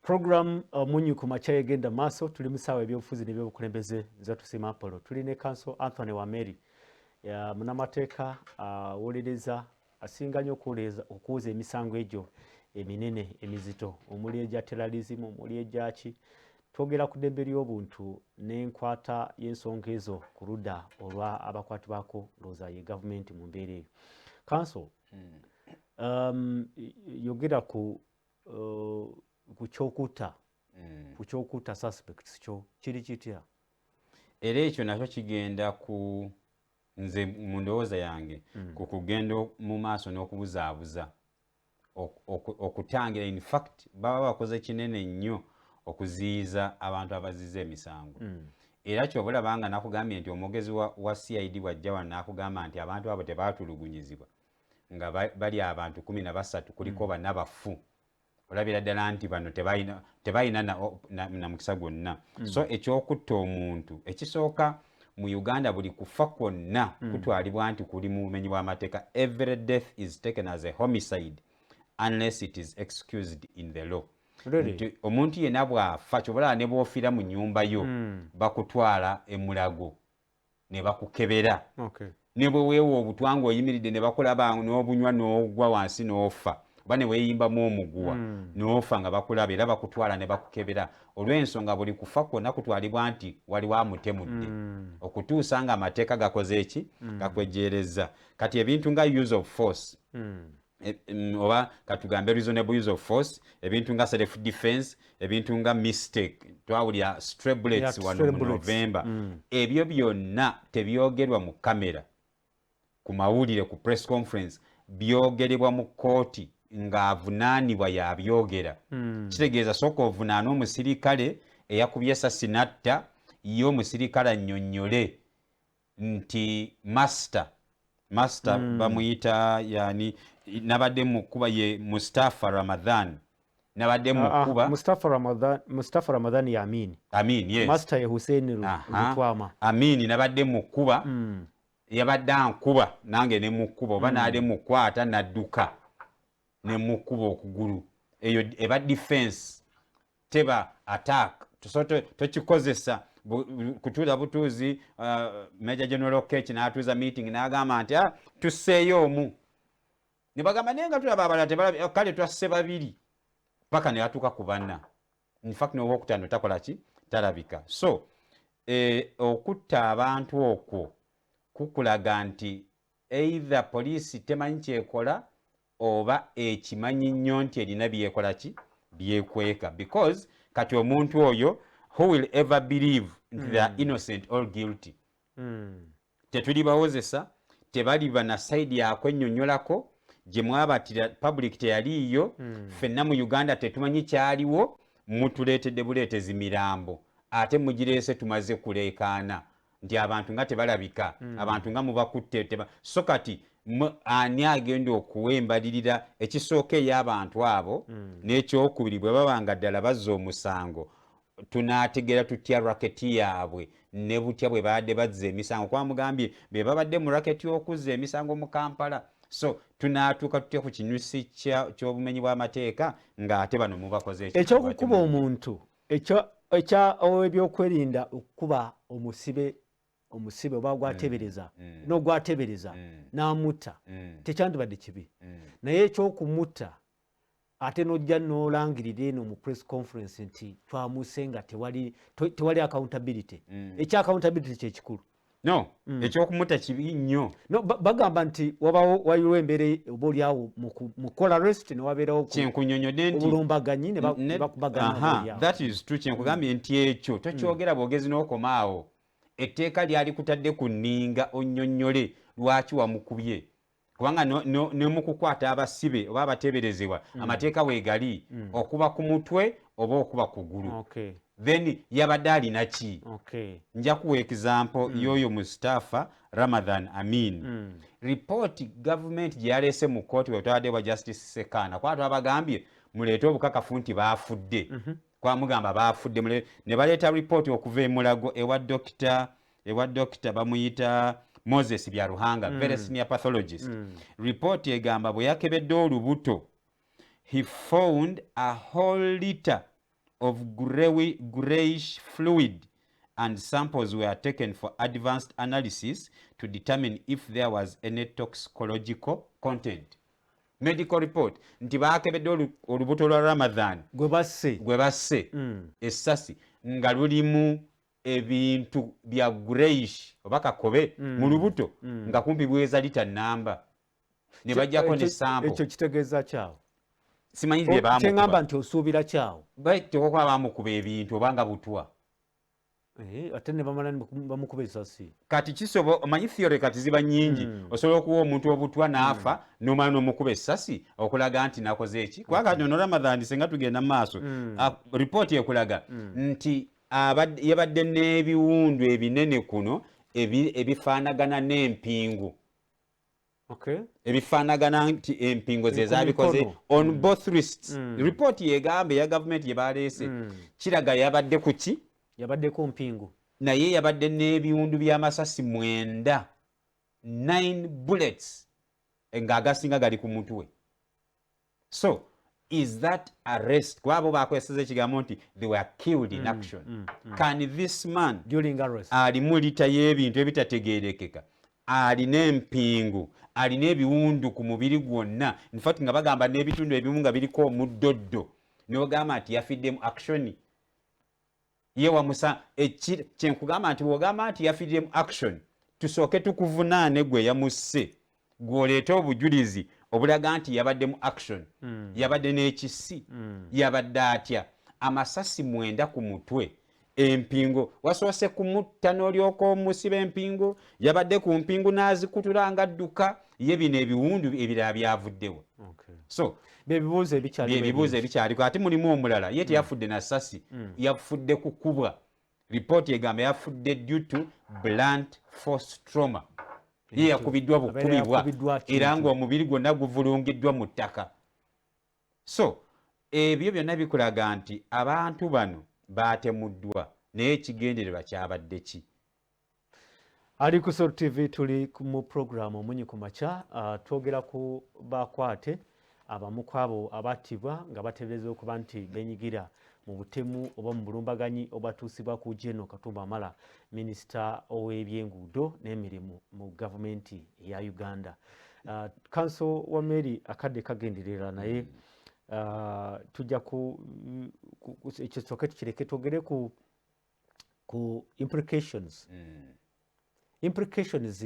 Program Munyu ku Makya egenda maaso. Tuli mu ssaawa ebyobufuzi n'ebyobukulembeze. Nze Tusiima Apollo. Tuli ne Counsel Anthony Wameri, munamateeka awolereza, asinga nnyo okuwoza emisango egyo eminene emizito, omuli egya terrorism, omuli egyaki. Twogera ku ddembe ly'obuntu n'enkwata y'ensonga ezo ku ludda olwa abakwatibwako, ndowooza ye gavumenti mu mbeera eyo. Counsel, yogera ku kyokutta, ku kyokutta suspects, kyo kiri kitya? Era ekyo nakyo kigenda ku nze mu ndowooza yange ku kugenda mu maaso n'okubuzaabuza okutangira. In fact, baba bakoze kinene nnyo okuziyiza abantu abaziza emisango. Era kyoba olaba nga nakugambye nti omwogezi wa CID bwajja wano n'akugamba nti abantu abo tebaatulugunyizibwa, nga bali abantu 13, kuliko bana bafu, olabira ddala nti bano tebalina na mukisa gwonna. So ekyokutta omuntu ekisooka mu Uganda, buli kufa kwonna kutwalibwa nti kuli mu bumenyi bw'amateeka. Every death is taken as a homicide unless it is excused in the law. Really? Nti omuntu yenna bw'afa, kyobalaba ne bw'ofiira mu nnyumba yo, bakutwala emulago ne bakukebera. Ne bwe weewa obutwa ng'oyimiridde ne bakulaba n'obunywa n'ogwa wansi n'ofa, oba ne weeyimbamu omuguwa n'ofa nga bakulaba, era bakutwala ne bakukebera, olw'ensonga buli kufa kwonna kutwalibwa nti waliwo amutemudde okutuusa nga amateeka gakoze eki? Gakwejeereza. Kati ebintu nga use of force, oba katugambe reasonable use of force, ebintu nga self defense, ebintu nga mistake, twawulira stray bullets wano stray mu bullets. November, ebyo byonna tebyogerwa mu kamera, ku mawulire, ku press conference. Byogerebwa mu kooti ng'avunaanibwa yabyogera. Kitegeeza sooka ovunaane omusirikale eyakubye esasi n'atta, ye omusirikale annyonnyole nti master bamuyita yani, nabadde mukuba ye Mustafa Ramadhan, nabadde mukuba. Mustafa Ramadhan, Mustafa Ramadhan ya Amin. Amin, yes. Master ye Hussein Lutwama. Amin, nabadde mukuba, yabadde ankuba nange ne mukuba, oba naade mukwata nadduka ne mukuba okugulu. Eyo eba defense, teba attack. So tokikozesa kutuuza butuuzi. Major General Kech n'atuuza meeting n'agamba nti, "Ah, tusseeyo omu," ne bagamba, "Naye nga tulaba abalala tebalabi." "Kale twasse babiri," paka ne batuuka ku banna. In fact, n'owokutaano takola ki? Talabika. So okutta abantu okwo kukulaga nti either poliisi temanyi kyekola oba ekimanyi nnyo nti erina byekola ki? Byekweka. Because kati omuntu oyo, who will ever believe nti they are innocent or guilty? Tetuli bawozesa, tebaliba na side yakwennyonnyolako gye mwabatira. Public teyaliiyo. Ffenna mu Uganda tetumanyi kyaliwo. Mutuleetedde buleetezi mirambo, ate mugireese tumaze kuleekaana nti abantu nga tebalabika, abantu nga mubakutte so kati ani agenda okuwa embalirira ekisooka ey'abantu abo? N'ekyokubiri, bwe baba nga ddala bazza omusango, tunaategera tutya racket yaabwe ne butya bwe baadde bazza emisango? Kuba mugambye be babadde mu racket y'okuzza emisango mu Kampala. So tunaatuuka tutya ku kinyusi ky'obumenyi bw'amateeka ng'ate bano mubakoze ekyo? Ekyokukuba omuntu, ekya ebyokwerinda okukuba omusibe oba gwatebereza n'ogwatebereza n'amutta, tekyandibadde kibi. Naye ekyokumutta ate n'ojja n'olangirira eno mu press conference nti twamuse, nga tewali accountability. Ekya accountability kyekikulu. No, ekyokumutta kibi nnyo. No, bagamba nti wabawo, waliwo embeera oba oliawo mu kukola arrest ne wabeerawo Kyenkunyonyodde nti obulumbaganyi ne bakubagana oba oliawo. That is true. Kyenkugambye nti ekyo tokyogera bwogezi n'okomaawo. Etteeka lyali kutadde ku nninga onnyonnyole lwaki wamukubye, kubanga ne mu kukwata abasibe oba abateeberezebwa, amateeka weegali okuba ku mutwe oba okuba kugulu. Then yabadde alina ki? Nja kuwa example y'oyo Mustafa Ramadhan Amin. Ripooti gavumenti gye yaleese mu kooti bwe twabadde bwa Justice Sekaana, kuba twabagambye muleete obukakafu nti baafudde, kwamugamba baafudde, ne baleeta ripooti okuva e Mulago ewa dokita bamuyita Moses Byaruhanga, very senior pathologist. Ripooti egamba bwe yakebedde olubuto, he found a whole liter. of grayish fluid and samples were taken for advanced analysis to determine if there was any toxicological content. Medical report nti bakebedde olubuto lwa Ramadhan gwe basse. Gwe basse essasi nga lulimu ebintu bya grayish oba kakobe mu lubuto nga kumpi bweza lita namba, ne bajjako ne sample. Ekyo kitegeeza kyawo? Simanyi bye Kyeŋŋamba bamukuba. Nti osuubira kyawo? Tekokuba bamukuba ebintu oba nga butwa. Ate ne bamala ne bamukuba esasi. Kati kisobo omanyi theory kati ziba nyingi. Osobola okuwa omuntu obutwa n'afa, n'omala n'omukuba essasi okulaga nti nakoze eki, kubanga kati ono Ramadhan, senga tugenda mu maaso, ripooti ekulaga nti yabadde n'ebiwundu ebinene kuno ebifaanagana n'empingu, ebifaanagana nti empingo ze Ku zabikoze mikono. on both wrists. Ripooti yegamba eya gavumenti gye baleese kiraga yabadde ku ki? Yabaddeko mpingu. Naye yabadde n'ebiwundu by'amasasi 9, 9 bullets, ng'agasinga gali ku mutwe. So is that arrest, kuba abo bakozeseza ekigambo nti they were killed in action, can this man during arrest alimu lita y'ebintu ebitategeerekeka, alina empingu, alina ebiwundu ku mubiri gwonna, infact nga bagamba n'ebitundu ebimu nga biriko omuddoddo, n'ogamba nti yafiddemu action? Ye wamusa kyenkugamba nti bw'ogamba nti yafiddemu action, tusooke tukuvunaane gwe yamusse, gw'oleete obujulizi obulaga nti yabaddemu action, yabadde n'ekisi, yabadde atya, amasasi 9 ku mutwe, empingo, wasoose kumutta n'olyoka omusiba empingu, yabadde ku mpingu n'azikutula nga adduka, ye bino ebiwundu ebirala byavuddewo? So byebibuuzo ebikyali. Byebibuuzo ebikyaliko. Ate mulimu omulala, ye teyafudde na ssasi, yafudde kukubwa. Ripooti egamba yafudde due to blunt force trauma. Ye yakubiddwa Abeera bukubibwa yakubiddwa kintu. Era ng'omubiri gwonna guvulungiddwa mu ttaka. So ebyo byonna bikulaga nti abantu bano baatemuddwa, naye ekigendererwa kyabadde ki? Ali ku Salt TV, tuli mu programu Omunyi ku Makya. Twogera ku bakwate abamu ku abo abattibwa nga bateeberezebwa okuba nti benyigira mu butemu oba mu bulumbaganyi obwatuusibwa ku General Katumba Wamala, minisita ow'ebyenguudo n'emirimu mu gavumenti eya Uganda. Counsel Wameli, akadde kagenderera, naye tujja ku ekyo tusooke tukireke, twogere ku implications. Implications,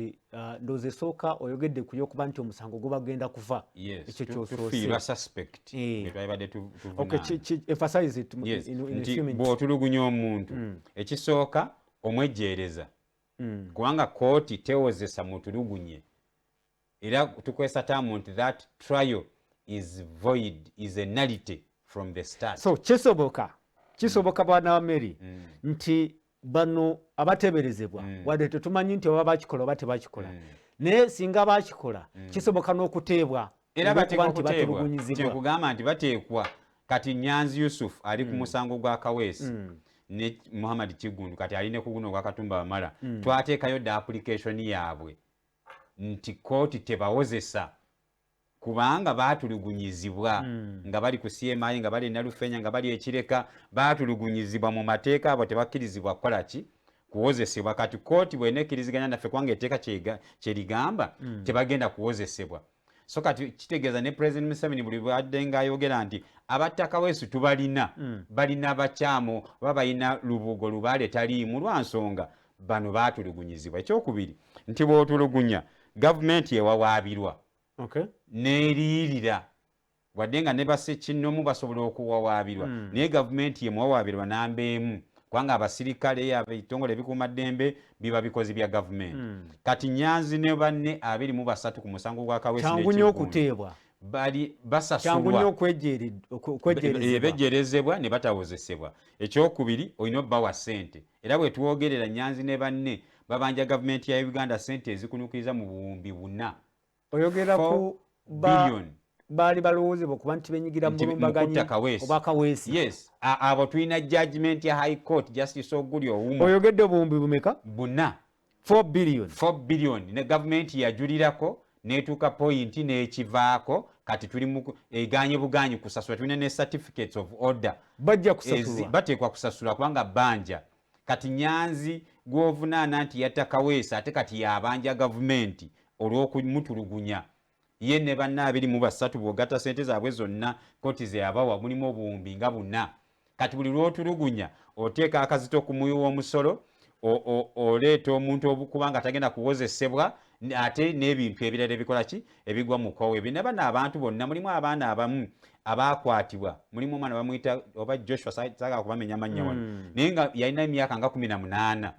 ndowooza esooka oyogedde ku yokuba nti omusango gubagenda kuva. Ekyo kyosoose. Tufiirwa suspect gwe twalibadde Okay, tuvunaana. Emphasize it in a Nti few minutes. bw'otulugunya omuntu, ekisooka omwejjeereza, kubanga kooti tewozesa mutulugunye, era tukozesa term nti that trial is void, is a nullity from the start. So kisoboka, bwana Wameli, nti bano abateeberezebwa, wadde tetumanyi nti oba bakikola oba tebakikola, naye singa bakikola, kisoboka n'okuteebwa Era olw'okuba bateekwa nti kuteebwa. batulugunyizibwa. Kyekugamba nti bateekwa. Kati Nyanzi Yusuf ali ku musango gwa Kaweesi ne Muhammad Kigundu, kati ali ne ku guno ogwa Katumba Wamala. Twateekayo dda application yaabwe nti kooti tebawozesa kubanga baatulugunyizibwa nga bali ku CMI, nga bali e Nalufenya, nga bali ekireka, baatulugunyizibwa mu mateeka. Abo tebakkirizibwa kukola ki? Kuwozesebwa. Kati kooti bw'enekkiriziganya naffe, kubanga etteeka kyerigamba, tebagenda kuwozesebwa. So kati kitegeeza ne President Museveni buli bwadde ng'ayogera nti abatta Kaweesi tubalina, balina bakyamu oba balina lubugo lubaale taliimu, lwa nsonga bano baatulugunyizibwa. Ekyokubiri nti bw'otulugunya, gavumenti ewawaabirwa n'eriirira, wadde nga ne basekinnomu basobola okuwawaabirwa, naye gavumenti yemuwawaabirwa namba emu, kubanga abasirikale, ebitongole ebikuumaddembe biba bikozi bya gavumenti. Kati Nyanzi ne banne 23 ku musango gwa Kaweesi Kyangu nnyo n'Ekiggundu okuteebwa. Bali Kyangu nnyo basasulwa okwejjeerezebwa. Bejjerezebwa ne batawozesebwa. Ekyokubiri, olina obbawa ssente, era bwe twogerera Nyanzi ne banne babanja gavumenti ya Uganda ssente ezikunukiriza mu 4,000,000. Oyogera ku billion. Baali balowoozebwa okuba nti benyigira mu Nti bulumbaganyi mukutta Kaweesi. Oba Kaweesi. Yes, abo tulina judgment ya High Court, Justice Oguli Owumu. Oyogedde obuwumbi bumeka? 4. 4 billion. 4 billion, ne gavumenti yajulirako n'etuuka point n'ekivaako. Kati tuli mu eganye buganyi kusasula. Tulina ne certificates of order. Bajja kusasulwa. Bateekwa kusasula kubanga banja. Kati Nyanzi gwovunaana nti yatta Kaweesa, ate kati yabanja gavumenti olw'okumutulugunya ye ne banna 23. Bw'ogatta sente zaabwe zonna kooti ze yabawa, mulimu obuwumbi nga 4. Kati buli lw'otulugunya oteeka akazito ku muwi w'omusolo, oleeta omuntu kubanga tagenda kuwozesebwa, ate n'ebintu ebirala ebikola ki, ebigwa mu kkowe ebyo. Ne bano abantu bonna, mulimu abaana abamu abakwatibwa, mulimu omwana bamuyita oba Joshua, saagala kubamenya mannya wano, naye nga yalina emyaka nga 18,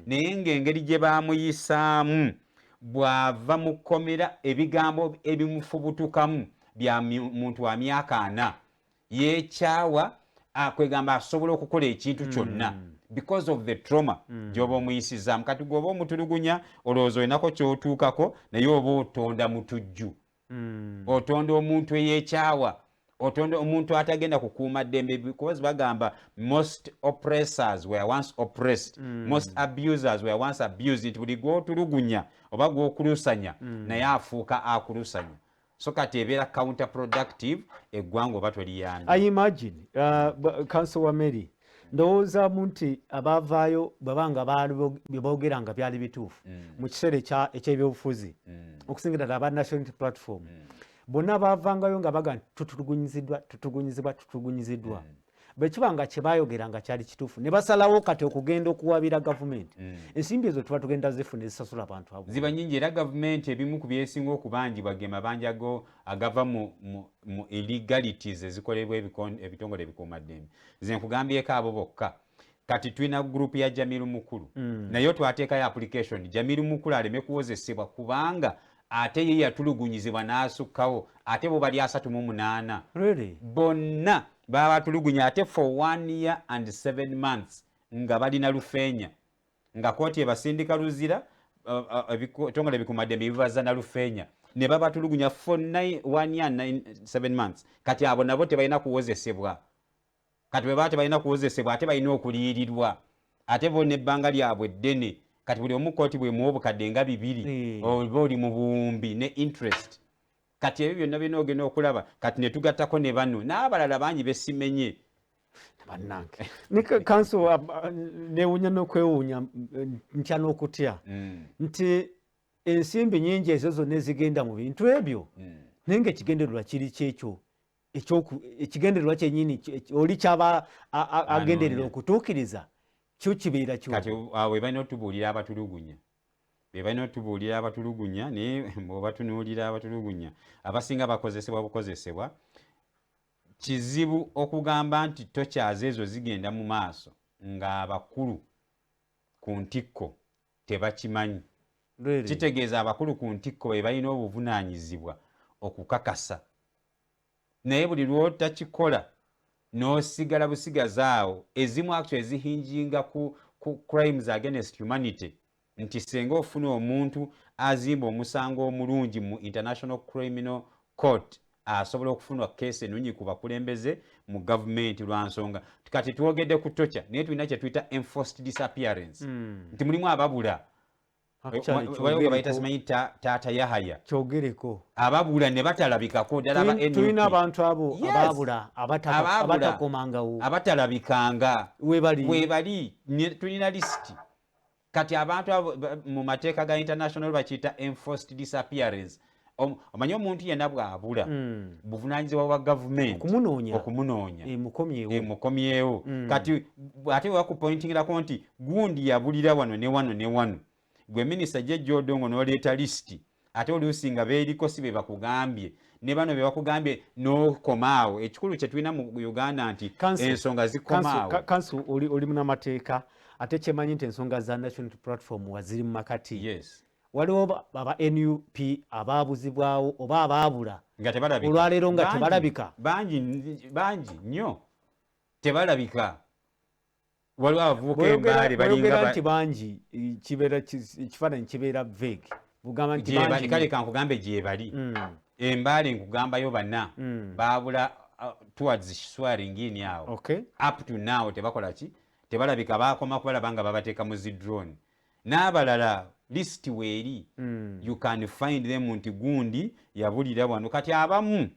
naye ng'engeri gye bamuyisaamu bw'ava mu kkomera, ebigambo ebimufubutukamu bya muntu wa myaka 40, yeekyawa, kwegamba asobola okukola ekintu kyonna because of the trauma gy'oba omuyisizaamu. Kati gweoba omutulugunya, olowooza olinako ky'otuukako, naye oba otonda mutujju, otonda omuntu eyeekyawa, otonda omuntu atagenda kukuuma ddembe, because bagamba most oppressors were once oppressed, most abusers were once abused, nti buli gw'otulugunya oba gw'okulusanya naye afuuka akulusanya. So kati ebeera counter productive, eggwanga oba toliyambye. I imagine counsel Wameli, ndowoozaamu nti abaavaayo bwebanga baali bye boogera nga byali bituufu mu kiseera ekyebyobufuzi, okusingira ddala aba National Unity Platform, bonna baavangayo nga baga nti tutulugunyiziddwa, tutulugunyizibwa, tutulugunyiziddwa. Bwe kiba nga kye baayogera nga kyali kituufu, ne basalawo kati okugenda okuwabira gavumenti, ensimbi ezo tuba tugenda zifuna ezisasula abantu abo? Ziba nyingi, era gavumenti ebimu ku byesinga okubanjibwa ge mabanja go agava mu illegalities ezikolebwa ebitongole ebikuumaddembe. Nze nkugambyeko abo bokka. Kati tulina group ya Jamiru Mukulu, naye twateekayo application Jamiru Mukulu aleme kuwozesebwa kubanga ate ye yatulugunyizibwa n'asukkawo, ate bo bali 38. Really? Bonna baba batulugunya ate for one year and 7 months nga balina lufeenya, nga kooti ebasindika Luzira, ebitongole ebikuumaddembe bibaza na lufeenya ne babatulugunya for one year and 7 months. Kati abo nabo tebalina kuwozesebwa. Kati bwe baba tebalina kuwozesebwa, ate balina okuliyirirwa, ate bo nebbanga lyabwe ddene. Kati buli omu kooti bwemuwa obukadde nga 2, oba oli mu buwumbi ne interest. Kati ebyo byonna byonna ogenda okulaba kati ne tugattako ne bano n'abalala bangi besimenye. Bannange, ne counsel, newuunya n'okwewuunya, ntya n'okutya nti ensimbi nyingi ezo zonna ezigenda mu bintu ebyo, naye nga ekigendererwa kiri kyekyo ekigendererwa kyennyini oli kyaba agenderera Anoonya. okutuukiriza kyo kibeera kyo. Kati awo be balina otubuulira abatulugunya, be balina otubuulira abatulugunya. Naye bw'obatunuulira, abatulugunya abasinga bakozesebwa bukozesebwa. Kizibu okugamba nti tokyaza ezo zigenda mu maaso ng'abakulu ku ntikko tebakimanyi. Really? Kitegeeza abakulu ku ntikko be balina obuvunaanyizibwa okukakasa, naye buli lw'otakikola n'osigala busigazi awo. Ezimu actually ezihinginga ku crimes against humanity, nti senga ofuna omuntu azimba omusango omulungi mu International Criminal Court, asobola okufuna keesi ennungi ku bakulembeze mu gavumenti, lwa nsonga kati twogedde ku torture, naye tulina kye tuyita enforced disappearance, nti mulimu ababula. Actually, Waliwo gwe bayita kyogereko. simanyi taata Yahaya. Kyogereko. Ababula ne batalabikako ddala aba Tulina NUP. abantu abo abaabula, Abaabula. abatakomangawo. Abatalabikanga. Webali. Webali. Tulina lisiti. Kati abantu abo mu mateeka ga international bakiyita enforced disappearance. Omanyi omuntu yenna bw'abula, buvunaanyizibwa bwa gavumenti okumunoonya. Okumunoonya. Emukomyewo. Emukomyewo. Kati ate webakupointingirako nti gundi yabulira wano ne wano ne wano, gwe minisita Jejja Odongo n'oleeta lisiti, ate oluusi nga beeriko si be bakugambye, ne bano be bakugambye n'okomaawo. Ekikulu kye tulina mu Uganda nti ensonga zikomaawo. Counsel, oli munamateeka, ate kyemanyi nti ensonga za National Platform waziri mu makati. Yes. Waliwo aba NUP abaabuzibwawo oba abaabula nga tebalabika. Olwaleero nga Bangi, tebalabika. Bangi, bangi nnyo tebalabika. Waliwo abavubuka embaale Bw'oyogera balinga nti bangi, kibeera ekifaananyi kibeera vague, bugamba nti Gyebali, bangi. Kale kankugambe gyebali. Embaale nkugambayo bana baabula towards swearing in awo. Up to now tebakola ki, tebalabika. Bakoma kubalaba nga babateeka mu zi drone. N'abalala list weeri, you can find them nti gundi yabulira wano. Kati abamu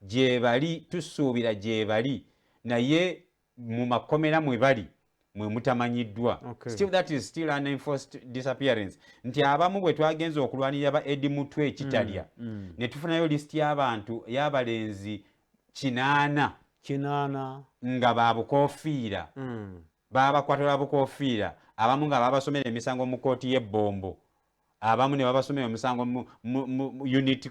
Gyebali, tusuubira gyebali, naye mu makomera mwe bali mwe mutamanyiddwa. Still, that is still an enforced disappearance, nti abamu bwe twagenza okulwanirira ba Eddie Mutwe ekitalya, ne tufunayo lisiti y'abantu y'abalenzi 8. 8. Nga babukofiira. Babakwata lwa bukofiira. Abamu nga babasomera emisango mu kooti y'ebbombo, abamu ne babasomera omusango mu unit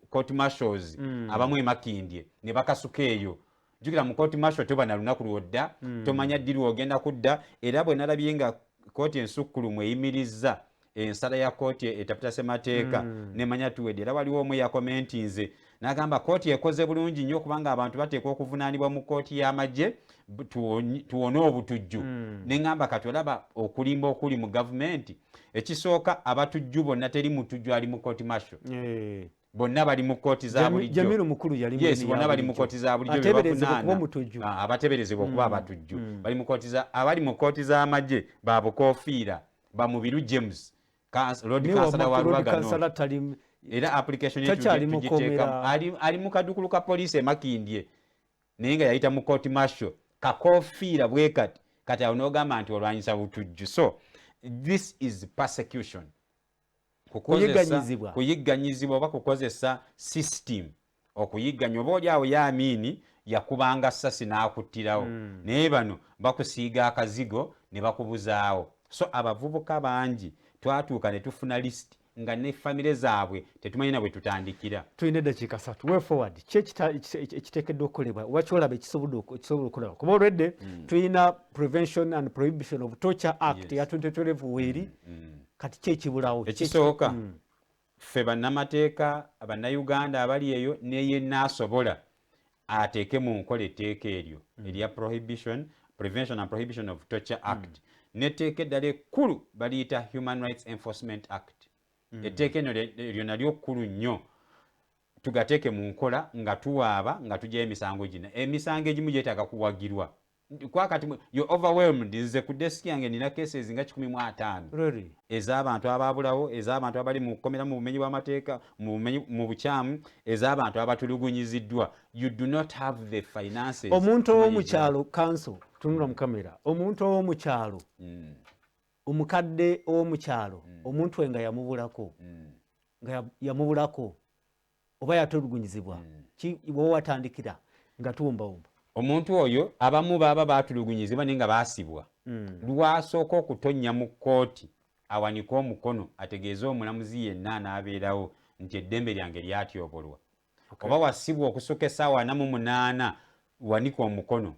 court martials, abamu emakindye ne bakasuka eyo. Jjukira, mu court martial toba na lunaku lwodda, tomanya ddi lwogenda kudda. Era bwe nalabye nga kooti ensukkulumu eyimirizza ensala ya kooti etaputa ssemateeka, nemanya tuwedde. Era waliwo omu yakomentinze n'agamba kooti ekoze bulungi nnyo, kubanga abantu bateekwa okuvunaanibwa mu kooti y'amagye tuwone obutujju. Neŋŋamba, kati olaba okulimba okuli mu gavumenti. Ekisooka, abatujju bonna, teri mutujju ali mu kooti martial. Bonna bali mu kooti za bulijjo. Jamiru Mukulu yali. Yes, bonna bali mu kooti za bulijjo. Ateeberezebwa okuba omutujju. Ah, abateeberezebwa okuba abatujju bali mu kooti za, abali mu kooti z'amagye babukofiira, bamubiru James, Lord Kansala wa Lubaga. Era application tugiteeka. Ali mu kadukulu ka poliisi emakindye, naye nga yayita mu court martial, kakofiira bwe kati. Kati awo n'ogamba nti olwanyisa butujju. So this is persecution. Kuyigganyizibwa. Kuyigganyizibwa oba kukozesa system okuyigganya. Oba oli awo yaamiini yakubanga sasi n'akuttirawo, naye bano bakusiiga akazigo ne bakubuzaawo. So abavubuka bangi twatuuka ne tufuna list nga ne famire zaabwe tetumanyi na bwe tutandikira. Tulina eddakiika 3. Way forward, ki ekiteekeddwa okukolebwa oba kyolaba ekisobola okukolebwa? Kuba olwedde tulina Prevention and Prohibition of Torture Act ya 2012 weeri. Kati ki ekibulawo? Ekisooka, ffe bannamateeka, bannayuganda abali eyo neyenaasobola, ateeke mu nkola etteeka eryo erya Prevention and Prohibition of Torture Act, n'etteeka eddala ekkulu baliyita Human Rights Enforcement Act. Etteeka eno eryo nalyo kkulu nnyo. Tugateeke mu nkola nga tuwaaba, nga tugyayo emisango gino. Emisango egimu gyetaaga kuwagirwa kwakati you overwhelmed. Nze ku desk yange nina cases nga 150. Really? Ez'abantu ababulawo, ez'abantu abali mu kkomera mu bumenyi bw'amateeka, mu bumenyi, mu bukyamu, ez'abantu abatulugunyiziddwa. You do not have the finances. Omuntu ow'omukyalo, counsel, tunula mu kamera, omuntu ow'omukyalo, omukadde ow'omukyalo, omuntu we nga yamubulako, nga yamubulako oba yatulugunyizibwa, ki wowe watandikira nga tuwumbawumba? Omuntu oyo, abamu baba batulugunyizibwa naye nga baasibwa. Lwasooka okutonnya mu kkooti, awanike omukono ategeeze omulamuzi yenna anaabeerawo nti eddembe lyange lyatyobolwa. Oba wasibwa okusukka essaawa 48, wanika omukono.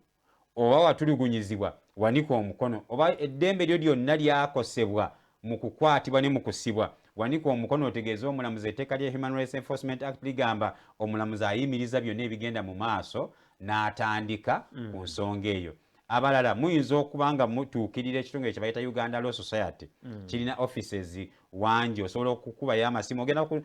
Oba watulugunyizibwa, wanika omukono. Oba eddembe lyo lyonna lyakosebwa mu kukwatibwa ne mu kusibwa, wanika omukono otegeeze omulamuzi. Etteeka lya Human Rights Enforcement Act ligamba omulamuzi ayimiriza byonna ebigenda mu maaso n'atandika ku nsonga eyo. Abalala muyinza okuba nga mutuukirira ekitongole kye bayita Uganda Law Society. Kirina offices wangi, osobola okukubayo amasimu, ogenda ku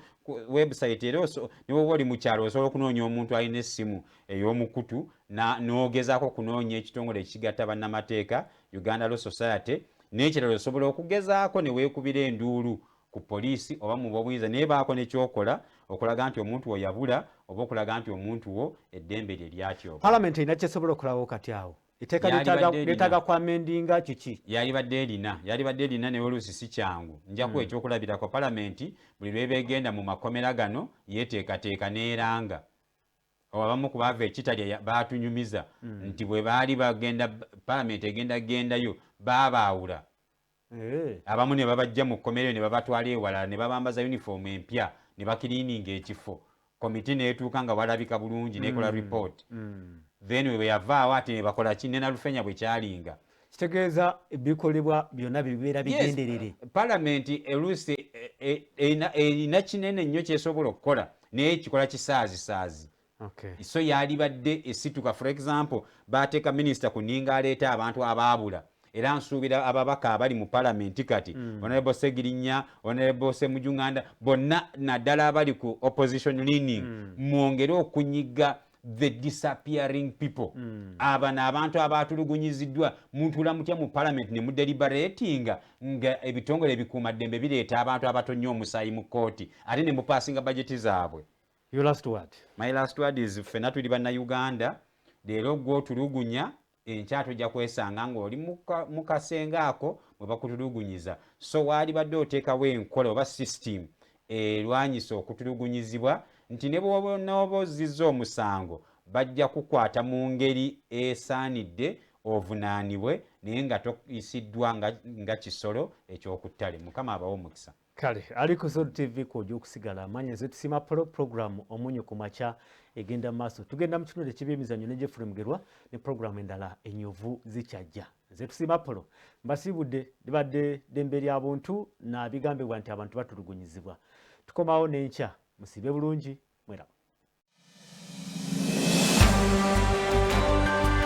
website, era ne bw'oba oli mu kyalo osobola okunoonya omuntu alina essimu ey'omukutu n'ogezaako okunoonya ekitongole ekigatta bannamateeka, Uganda Law Society. N'ekirala, osobola okugezaako ne weekubira enduulu ku poliisi oba mu bobuyinza, naye baako nekyokola okulaga nti omuntu wo yabula oba okulaga nti omuntu wo eddembe lye lyatyoka. Palamenti erina kyesobola okulawo kati awo? Etteeka Yalibadde erina. lyetaaga kwamendinga kiki? Yalibadde erina, naye oluusi si kyangu. Nja kuwa ekyokulabirako. Palamenti buli lweba egenda mu makomera gano yeteekateeka n'eranga. Abamu ku baava ekitalya baatunyumiza nti bwe baali bagenda, palamenti egenda gendayo, baabaawula. Abamu ne babajja mu kkomero ne babatwala ewalala ne babambaza uniform empya ne bakiriininga ekifo. Komiti n'etuuka nga walabika bulungi n'ekola report. Then we yavaawo ate ne bakola ki? Ne Nalufenya bwe kyalinga. Kitegeeza ebikolebwa byonna bibeera bigenderere. Palamenti oluusi erina kinene nnyo kyesobola okukola, naye kikola kisaazisaazi. So yalibadde esituka. For example, bateeka minisita ku nninga aleeta abantu abaabula. Era nsuubira ababaka abali mu palamenti kati, Honorable Segirinya, Honorable Semujunganda, bonna, naddala abali ku opposition leaning, mwongere okunyiga the disappearing people. Abano abantu abatulugunyiziddwa, mutuula mutya mu palamenti ne mudeliberatinga nga ebitongole ebikuumaddembe bireeta abantu abatonnya omusaayi mu kooti, ate ne mupaasinga bajeti zaabwe? Your last word. My last word is, ffenna tuli Bannayuganda. Leero gwe otulugunya, enkya tojja kwesanga ng'oli mu kasenge ako mwe bakutulugunyiza. So waalibadde oteekawo enkola oba system erwanyisa okutulugunyizibwa, nti ne bw'onooba ozzizza omusango, bajja kukwata mu ngeri esaanidde, ovunaanibwe, naye nga toyisiddwa nga kisolo ekyokuttale. Mukama abawe omukisa. Kale, ali ku Zod TV kwojja okusigala. Amanya nze Tusiima Polo. Program Omunyu ku Makya egenda mu maaso. Tugenda mu kitundu eky'ebyemizannyo ne Jeffrey Mugerwa, ne program endala enyovu zikyajja. Nze Tusiima Polo, mbasiibudde. Libadde ddembe lya buntu na bigambibwa nti abantu batulugunyizibwa. Tukomawo n'enkya. Musiibe bulungi, mweraba.